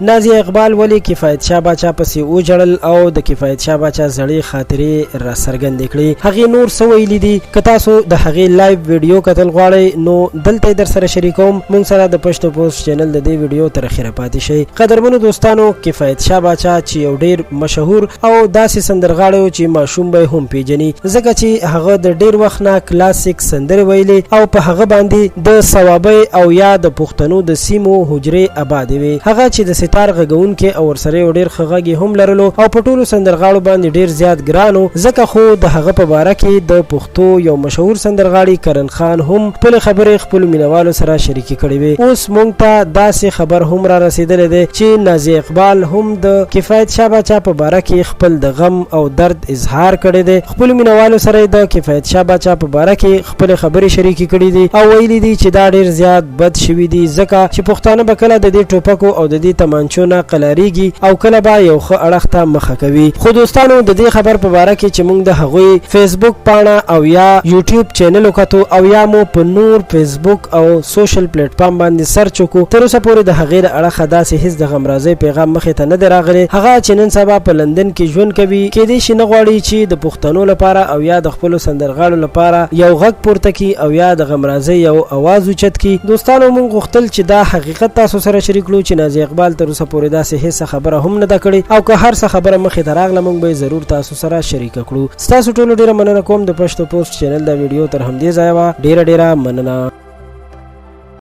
نازیه اقبال ولې کفایت شاه باچا پسې وژړل او د کفایت شاه باچا زړې خاطرې راڅرګندې کړې؟ هغې نور څه ویلي دي؟ که تاسو د هغې لایو ویډیو کتل غواړئ نو دلته یې درسره شریکوم. مونږ سره د پښتو پوسټ چینل د دې ویډیو تر اخره پاتې شئ. قدرمنو دوستانو، کفایت شاه باچا چې یو ډیر مشهور او داسې سندرغاړی و چې ماشوم به هم پیژني، ځکه چې هغه د ډیر وخت نه کلاسیک سندرې ویلې او په هغه باندې د صوابۍ او یا د پښتنو د سیمو حجرې ابادې وې. هغه چې د ستار غږونکی او ورسره یو ډیر ښه غږ یې هم لرلو او په ټولو سندرغاړو باندې ډیر زیات ګران و، ځکه خو د هغه په باره کې د پښتو یو مشهور سندرغاړي کرن خان هم خپلې خبرې خپلو مینوالو سره شریکې کړې وې. اوس مونږ ته داسې خبر هم را رسیدلی دی چې نازیه اقبال هم د کفایت شاه باچا په باره کې خپل د غم او درد اظهار کړی دی. خپلو مینوالو سره یې د کفایت شاه باچا په باره کې خپلې خبرې شریکې کړې دي او ویلي دي چې دا ډېر زیات بد شوي دي، ځکه چې پښتانه به کله د دې ټوپکو او د دې تمانچو نه قلاریږي او کله به یو ښه اړخ ته مخه کوي. خو دوستانو، د دې خبر په باره کې چې موږ د هغوی فیسبوک پاڼه او یا یوټیوب چینل وکتو او یا مو په نور فیسبوک او سوشل پلیټ فارم باندې سرچ وکړو، تر اوسه پورې د هغې له اړخه داسې هیڅ د غمرازۍ پیغام مخې ته نه دی راغلی. هغه چې نن سبا په لندن کې ژوند کوي، کیدای شي نه غواړي چې د پښتنو لپاره او یا د خپلو سندرغاړو لپاره یو غږ پورته کړي او یا د غمرازۍ یو اواز اوچت کړي. دوستانو، موږ غوښتل چې دا حقیقت تاسو سره شریک کړو چې نازیه اقبال تر اوسه پورې داسې هیڅ خبره هم نه ده کړې، او که هر څه خبره مخې ته راغله، موږ به یې ضرور تاسو سره شریکه کړو. ستاسو ټولو ډیره مننه کوم. د پښتو پوسټ چینل دا ویډیو تر همدې ځایه وه. ډیره ډیره مننه.